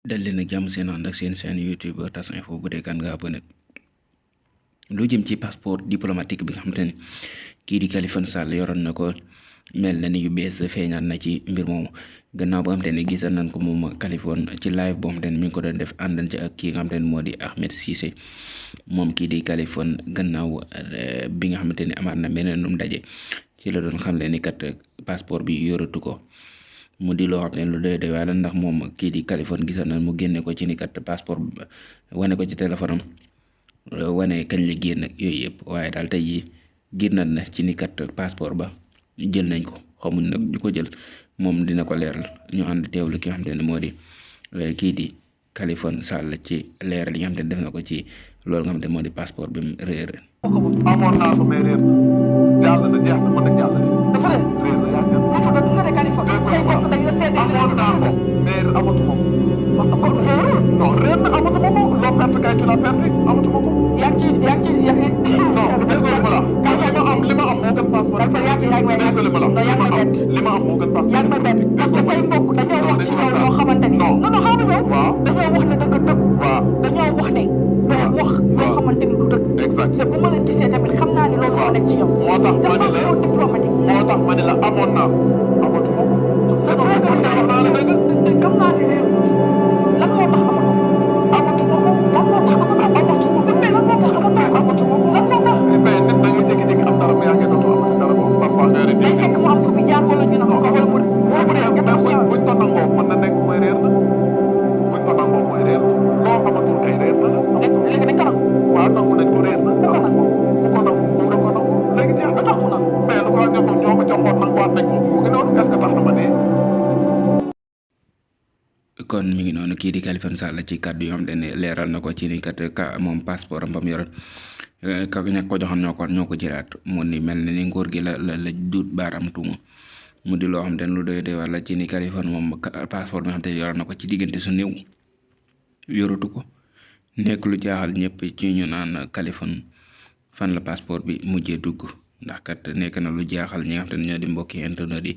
dal leen ak jàmm seen ànd ak seen YouTube Tas Info bu dee kan nga abonné lu jëm ci passeport diplomatique bi nga xamante ne kii di Khalifa Sall yoroon na ko mel na ni yu bees feeñaat na ci mbir moomu gannaaw ba nga xamante ne gisal nañ ko moom Khalifa ci live boo xamante ne mi ngi ko doon def àndan ci ak kii nga xamante ne moo di Ahmed Cissé moom kii di Khalifa gannaaw bi nga xamante ne amaat na beneen ndaje ci la doon xamle ni kat passeport bi yoratu ko. mu di loo xam ne lu doy waaye la ndax moom kii di Khalifa gisoon na mu génne ko ci ni kat passeport wane ko ci téléphone am wane kañ la génn yooyu yëpp waaye daal tey jii génnaat na ci ni kat passeport ba jël nañ ko xamuñ nag ñu ko jël moom dina ko leeral ñu ànd teewlu ki nga xam ne moo di kii di Khalifa Sall ci leeral yi nga xam ne def na ko ci loolu nga xam ne moo di passeport bi mu réer. amoon naa ko mais réer jàll na jeex na mën na jàll. dafa réer réer na yàgg na. wutu nag nga ne Khalifa say mbokk dañ la seede amoon naa ko mais amatuma ko. kon réerul non réer na amatuma ko loo perte kay tu l'as perdu amatuma ko. yaa ngi ci non déggoo ma la. li ma am moo gën passeport. dafa yaatu yaa ngi may déggoo ma la. li ma am moo gën passeport. yaa ngi may bett parce que say mbokk dañoo wax ci yow loo xamante ni. non non xaaral yow. waaw dañoo wax ne dëgg dëgg. waaw dañoo wax ne. doo wax loo xamante ni du dëgg. exact te bu ma la gisee tamit xam naa ni loolu moo nekk ci yow. moo tax ma ne la diplomatique. moo tax ma ne la amoon naa amatuma ko. c'est vrai que xam naa la dëgg. gëm naa ni réew lan moo tax amatuma ko. lan moo tax amatuma ko mais lan moo tax amatuma ko. amatuma ko. lan moo tax. mais nit da ngay jékki-jékki am dara mu yàggee dootul amati dara boobu parfois nga ne day fekk mu am fu mu jaar wala ñu nangu ko wala mu buñ ko nangoo mën na nekk mooy réer na buñ ko nangoo mooy réer na loo amatul kay réer na la. léegi dañ ko nangu. waaw nangu nañ ko réer na. ku ko nangu nguur a ko nangu léegi jeex na tax mu nangu mais lu ko la ñoo ko joxoon nanguwaat nañ ko mu ngi noonu est-ce que tax na ma dee. kon mi ngi noonu kii di Khalifa Sall ci kàddu yoo xam ne leeral na ko ci ni kat moom passeport am ba mu yoroon ka ñàkk ko joxoon ñoo ko jëlaat mu ni mel na ni nguur gi la duut baaraam tuuma mu di loo xam ne lu doy wala ci ni Khalifa moom passeport bi nga xam ne yoroon na ko ci diggante su néew yoratu ko nekk lu jaaxal ñëpp ci ñu naan Khalifa fan la passeport bi mujjee dugg ndax kat nekk na lu jaaxal ñi nga xam ne ñoo di mbokki internet yi.